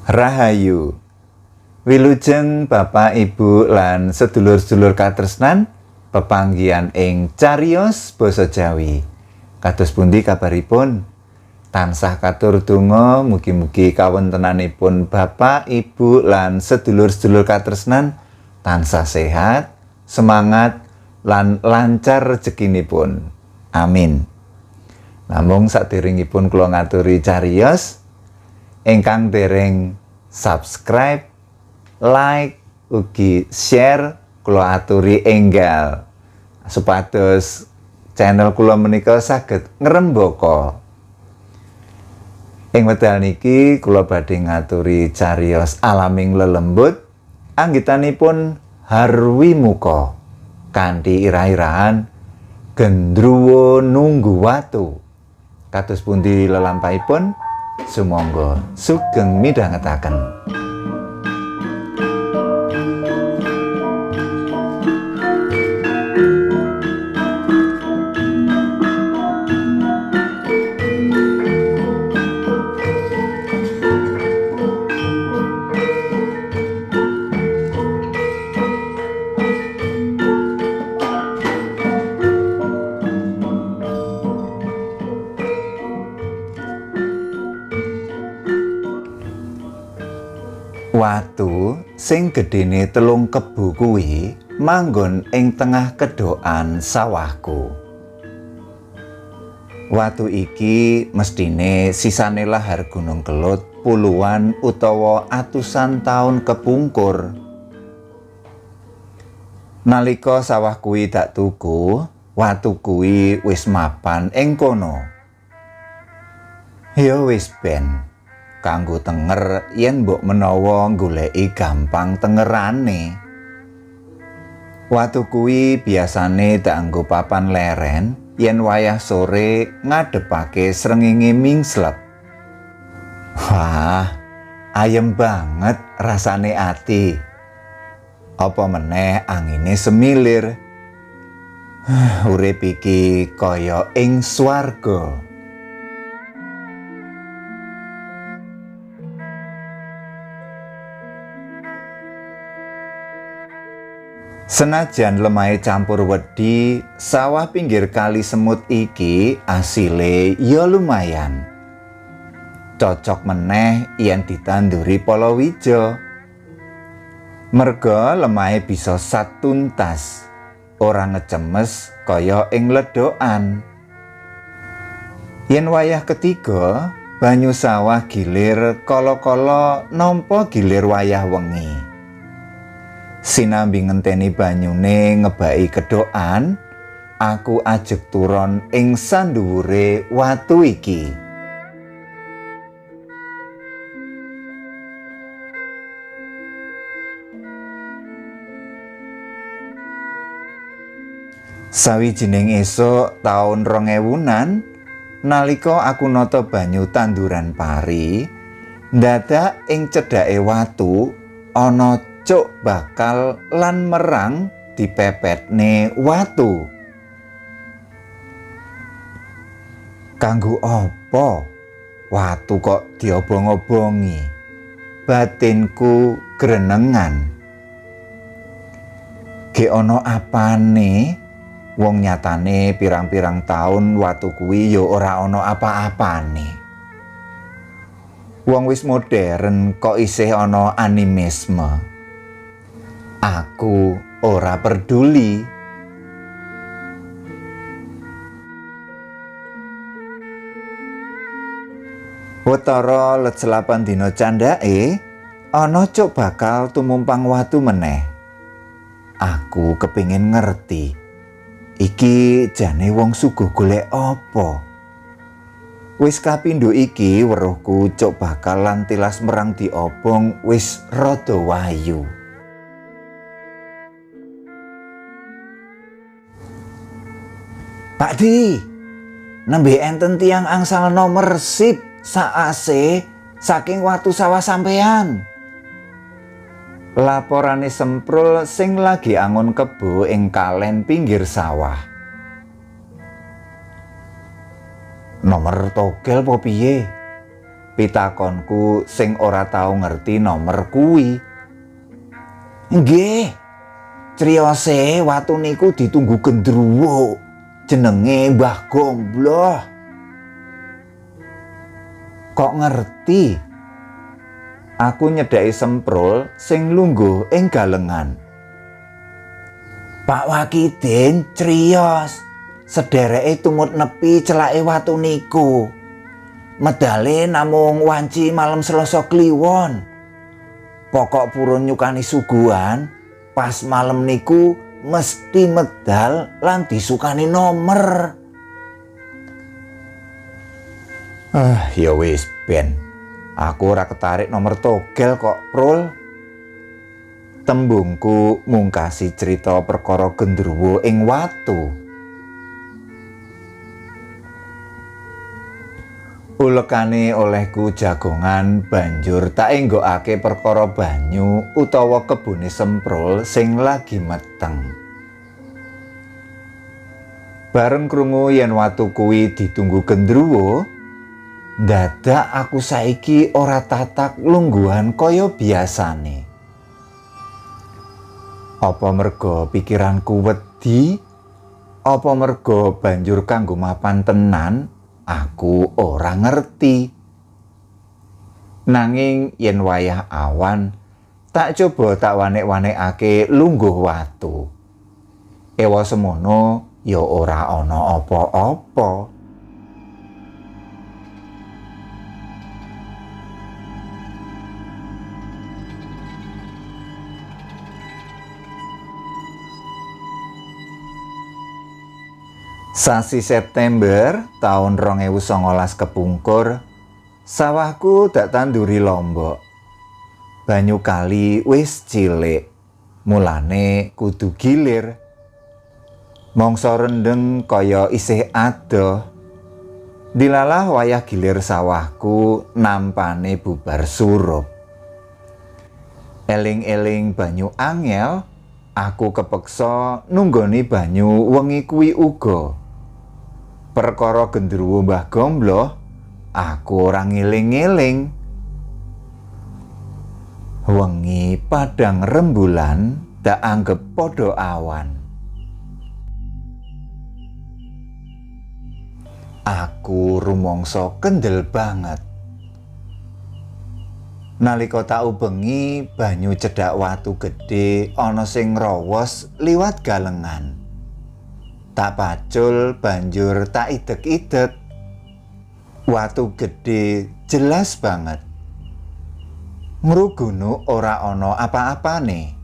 Rahayu. Wilujeng Bapak, Ibu lan sedulur-sedulur katresnan pepanggihan ing cariyos basa Jawi. Kados pundi kabaripun? Tansah katur donga mugi-mugi kawontenanipun Bapak, Ibu lan sedulur-sedulur katresnan tansah sehat, semangat lan lancar rezekinipun. Amin. Namung saderengipun kula ngaturi cariyos ingkang dereng subscribe, like, ugi share kula aturi enggal supados channel kula menika saged ngrembaka. Ing wekdal niki kula badhe ngaturi cariyos alaming lelembut anggitanipun Harwi Muka kanthi irah-irahan Gendruwo Nunggu Watu. Kados pundi lelampahipun? Sumangga sugeng midhangetaken. Watu sing gedene 3 kebo kuwi manggon ing tengah kedhokan sawahku. Watu iki mesthine sisane lahar Gunung Kelud puluhan utawa atusan taun kepungkur. Nalika sawah kuwi dak tuku, watu kuwi wis mapan ing kono. Ya wis ben, kanggo tenger yen mbok menawa nggoleki gampang tengerane. Watu kuwi biasane dianggo papan leren yen wayah sore ngadepake srengenge mingslep. Wah, ayem banget rasane ati. Apa meneh angine semilir. Urip iki kaya ing swarga. Senajan lemahe campur wedi, sawah pinggir kali semut iki asile ya lumayan. Cocok meneh yen ditanduri palawija. Merga lemahe bisa satuntas, ora ngecemes kaya ing ledhokan. Yen wayah ketiga, banyu sawah gilir kala-kala nampa gilir wayah wengi. Sinambi ngenteni banyune ngebaki kedhokan, aku ajeg turon ing sandhuwure watu iki. Sawijining esuk taun 2000-an, nalika aku nata banyu tanduran pari, ndadak ing cedhake watu ana cuk bakal lan merang dipepetne watu. Kanggo apa watu kok diobong-obongi? Batinku grenengan. Ge ana apane? Wong nyatane pirang-pirang taun watu kuwi ya ora ana apa-apane. Wong wis modern kok isih ana animisme. Aku ora peduli. Wetara let 8 dina candhake, ana cuk bakal tumumpang watu meneh. Aku kepingin ngerti, iki jane wong sugih golek apa? Wis kapindho iki weruhku cuk bakal lan tilas merang diobong wis rada wayu. Pak Di, nembe enten tiyang angsal nomor sip saase saking watu sawah sampean. Laporane Semprul sing lagi angon kebo ing kalen pinggir sawah. Nomor togel po piye? Pitakonku sing ora tau ngerti nomer kuwi. Nggih. Criyose watu niku ditunggu gendruwo. Jenenge Mbah Gombloh. Kok ngerti? Aku nyedhaki semprul sing lungguh ing galengan. Pak Wakidin criyos, sedereke tumut nepi celake watu niku. Medale namung wanci malam Selasa Kliwon. Pokok purun nyukani suguhan, pas malam niku mesti medal lan disukani nomer. Ah, ya wis ben. Aku ora ketarik nomor togel kok, Prul. Tembungku mungkasi cerita perkara gendruwo ing watu. Ulekane olehku jagongan banjur tak enggokake perkara banyu utawa kebune semprul sing lagi meteng. Bareng krungu yen watu kuwi ditunggu gendruwo, dadak aku saiki ora tatak lungguhan kaya biasane. Apa merga pikiranku wedi? Apa merga banjur kanggo mapan tenan? Aku ora ngerti. Nanging yen wayah awan, tak coba tak wanek-wanekake lungguh watu. Ewa semono ya ora ana apa-apa. Sasi September tahun 2019 kepungkur, sawahku dak tanduri lombok. Banyu kali wis cilik, mulane kudu gilir. Mangsa rendeng kaya isih adoh. Dilalah wayah gilir sawahku nampane bubar surup. Eling-eling banyu angel, aku kepeksa nunggoni banyu wengi kuwi uga. Perkara gendruwo Mbah Gombloh, aku ora ngeling-eling. Wengi padang rembulan dak anggep padha awan. Aku rumangsa kendel banget. Nalika tak ubengi banyu cedhak watu gedhe ana sing ngrowos liwat galengan. Tak pacul banjur tak idek-idek. Watu gedhe jelas banget. Ngrugunu ora ana apa-apane.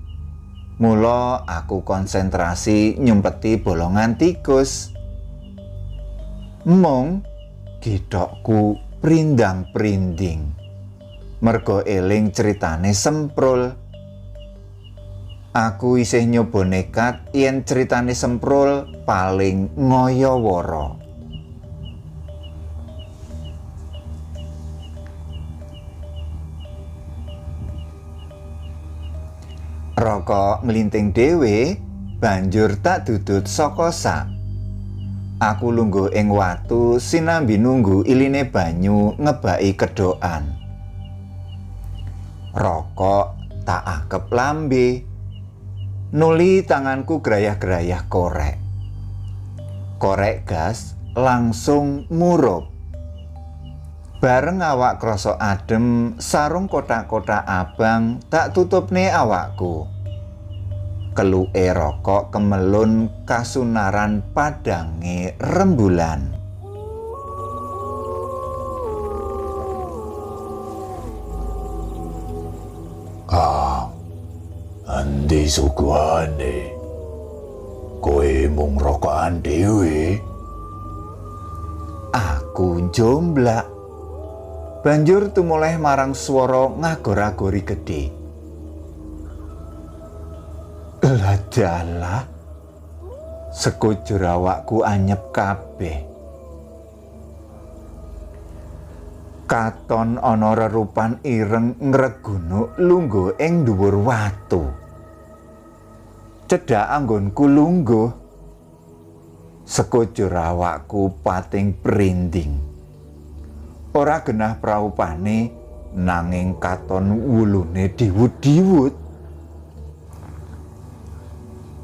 Mula aku konsentrasi nyumpeti bolongan tikus. Mung githokku prindang-prinding. Mergo eling critane semprul. Aku isih nyoba nekat yen critane semprul paling ngoyoworo. Rokok nglinting dhewe banjur tak dudut saka sak. Aku lungguh ing watu sinambi nunggu iline banyu ngebaki kedhokan. Rokok tak akep lambe. Nuli tanganku grayah-grayah korek. Korek gas langsung murup. Bareng awak krasa adem, sarung kotak-kotak abang tak tutupne awakku. Keluke rokok kemelun kasunaran padange rembulan. Kang, endi suguhane? Kowe mung rokokan dhewe. Aku njomblak. Banjur tumoleh marang swara ngagor-agori gedhe. Lah dalah, sekujur awakku anyep kabeh. Katon ana rerupan ireng ngregunuk lungguh ing dhuwur watu. Cedhak anggonku lungguh, sekujur awakku pating prinding. Ora genah praupane nanging katon wulune diwut-diwut.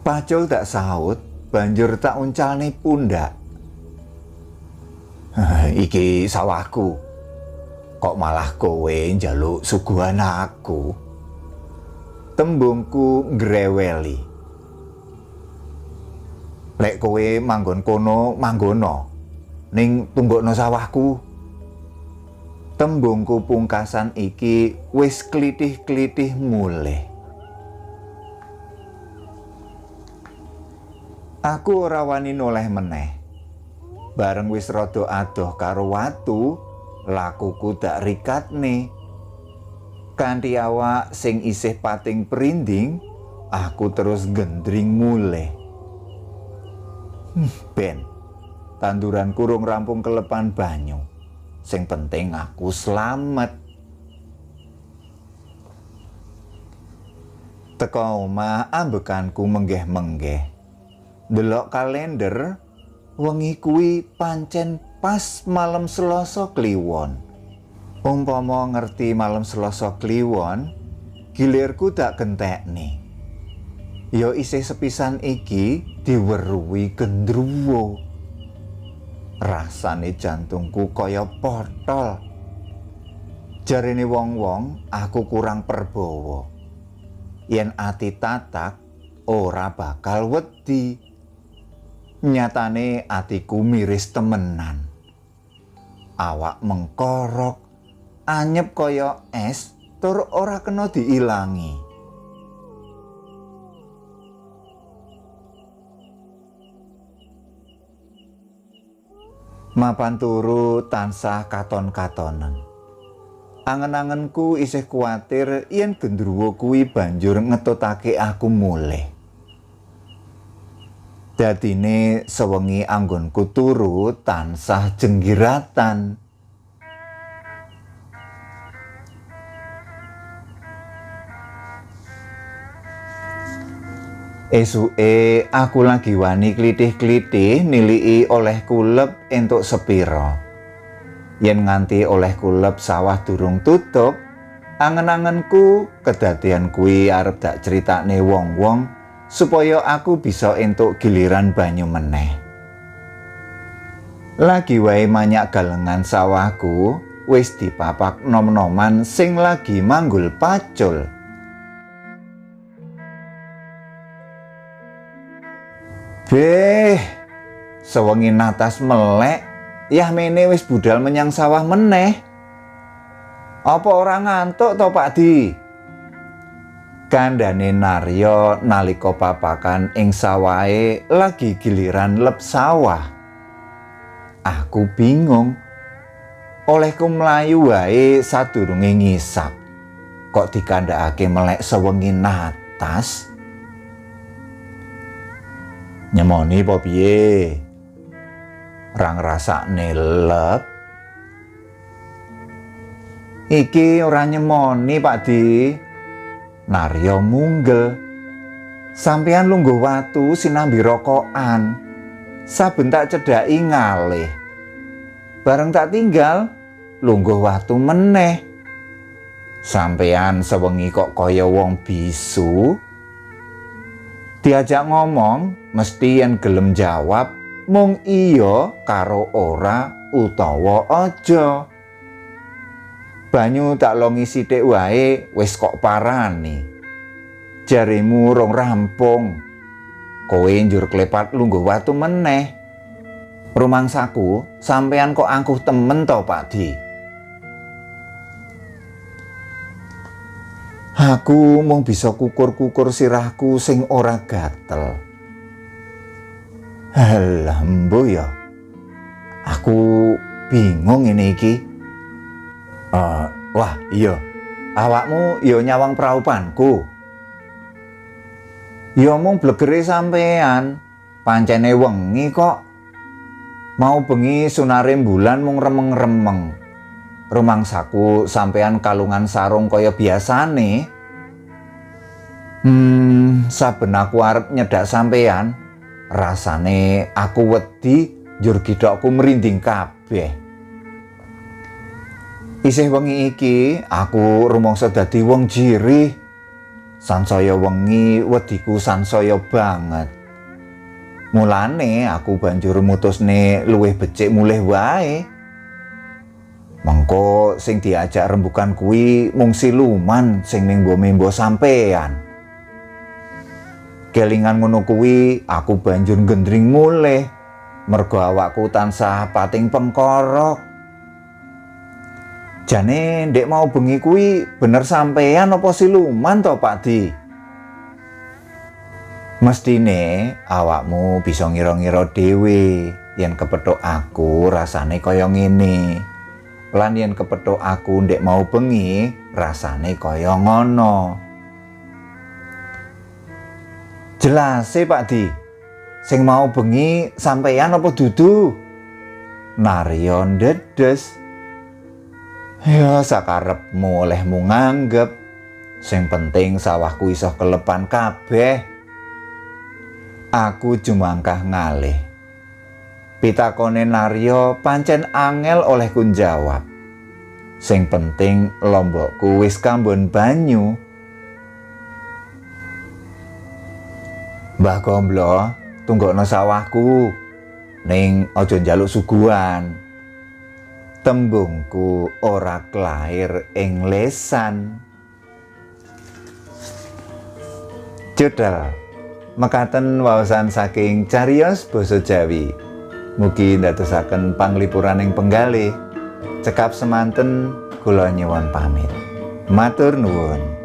Pacul tak saut, banjur tak uncalne pundak. Iki sawahku. Kok malah kowe njaluk suguhan aku? Tembungku ngreweli. Lek kowe manggon kono, manggono. Ning tunggokno sawahku. Tembungku pungkasan iki wis klithih-klithih mulih. Aku ora wani noleh meneh. Bareng wis rada adoh karo watu, lakuku dak rikatne. Kanthi awak sing isih pating prinding, aku terus gendring mulih. Ben, tanduran kurung rampung kelepan banyu. Sing penting aku slamet. Teko omah ambekanku menggeh-menggeh. Delok kalender, wengi kuwi pancen pas malam Selasa Kliwon. Umpama ngerti malam Selasa Kliwon, gilirku tak gentekne. Ya isih sepisan iki diweruhi gendruwo. Rasane jantungku kaya potol. Jarene wong-wong aku kurang perbawa. Yen ati tatak ora bakal wedi. Nyatane atiku miris temenan. Awak mengkorok, anyep kaya es tur ora kena diilangi. Mapan turu tansah katon-katonen. Angen-angenku isih kuwatir yen gendruwo kuwi banjur ngetutake aku mulih. Dadine sewengi anggonku turu tansah jenggiratan. Esuke aku lagi wani klithih-klithih niliki oleh kulep entuk sepira. Yen nganti oleh kulep sawah durung tutup, angen-angenku kedadean kuwi arep dak critakne wong-wong supaya aku bisa entuk giliran banyu meneh. Lagi wae manyak galengan sawahku wis dipapak nom-noman sing lagi manggul pacul. Beh, sewengi natas melek, yah mene wis budal menyang sawah meneh. Apa ora ngantuk to, Pak Di? Kandhane Naryo nalika papakan ing sawahe lagi giliran lep sawah. Aku bingung. Olehku mlayu wae sadurunge ngisap. Kok dikandhakake melek sewengi natas? Nyemoni apa piye? Ora ngrasakne lep. Iki ora nyemoni, Pak Di. Naryo munggel. Sampeyan lungguh watu sinambi rokokan. Saben tak cedhaki ngalih. Bareng tak tinggal lungguh watu meneh. Sampeyan sewengi kok kaya wong bisu. Diajak ngomong mesti yen gelem jawab mung iya karo ora utawa aja. Banyu tak longi sithik wae wis kok parani. Jaremu rong rampung. Kowe njur klepat lungguh watu meneh. Rumangsaku sampean kok angkuh temen to, Pak Di. Aku mung bisa kukur-kukur sirahku sing ora gatel. Halah, embuh ya. Aku bingung ini iki. Wah, iya. Awakmu ya nyawang praupanku. Ya mung blegere sampean. Pancene wengi kok. Mau bengi sunare bulan mung remeng-remeng. Rumangsaku sampean kalungan sarung kaya biasane. Saben aku arep nyedak sampean, rasane aku wedi njur githokku merinding kabeh. Isih wengi iki aku rumangsa dadi wong jirih. Sansaya wengi wediku sansaya banget. Mulane aku banjur mutusne luwih becik mulih wae. Mengko sing diajak rembukan kuwi mung siluman sing ning mbok-mbok sampean. Kelingan ngono kuwi aku banjur gendring mulih mergo awakku tansah pating pengkorok. Jane ndek mau bengi kuwi bener sampean apa siluman to, Pak Di? Mestine awakmu bisa ngira-ngira dhewe yen kepethuk aku rasane kaya ngene. Lan yen kepethuk aku ndek mau bengi rasane kaya ngono. Jelase Pak Di, sing mau bengi sampeyan apa dudu? Naryo ndedes. Ya sakarepmu olehmu nganggep. Sing penting sawahku iso kelepan kabeh. Aku jumangkah ngalih. Pitakone Naryo pancen angel olehku njawab. Sing penting lombokku wis kambon banyu. Mbah Gomblo, tunggokno sawahku. Ning aja njaluk suguhan. Tembungku ora klair ing lesan. Judel mekaten waosan saking cariyos basa Jawi. Mugi ndadosaken panglipuraning penggalih. Cekap semanten kula nyuwun pamit. Matur nuwun.